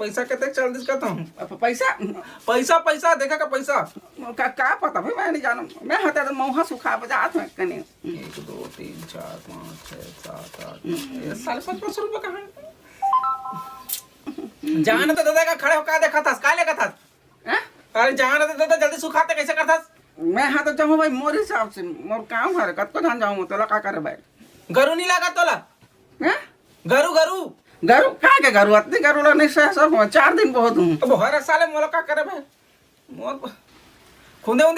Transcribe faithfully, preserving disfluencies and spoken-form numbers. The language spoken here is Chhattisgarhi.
पैसा कतेक चल दिस कहता हूँ। अब पैसा पैसा पैसा देखा का पैसा। का, का पता भाई, मैं नहीं जानू। मैं हता तो मौहा सुखा बजात हूँ कने। एक दो तीन चार पाँच छः सात आठ, ये साले पाँच पाँच सौ रुपये कहाँ है? जान तो दादा का खड़े हो का देखा था, का लेखा था? हैं? अरे जान तो दादा जल्दी सुखाते कैसे करता? मैं हाँ तो जाऊँ भाई, मोर हिसाब से मोर काम हर कतको जान जाऊँ, तोला का करे भाई? गरु नहीं लगा तोला? हैं? गरु गरु। गरु का के गरु, अतनी गरु ला नहीं सह सब चार दिन बहुत हूँ। अब हर साले मोला का करे भाई? मोर खुदे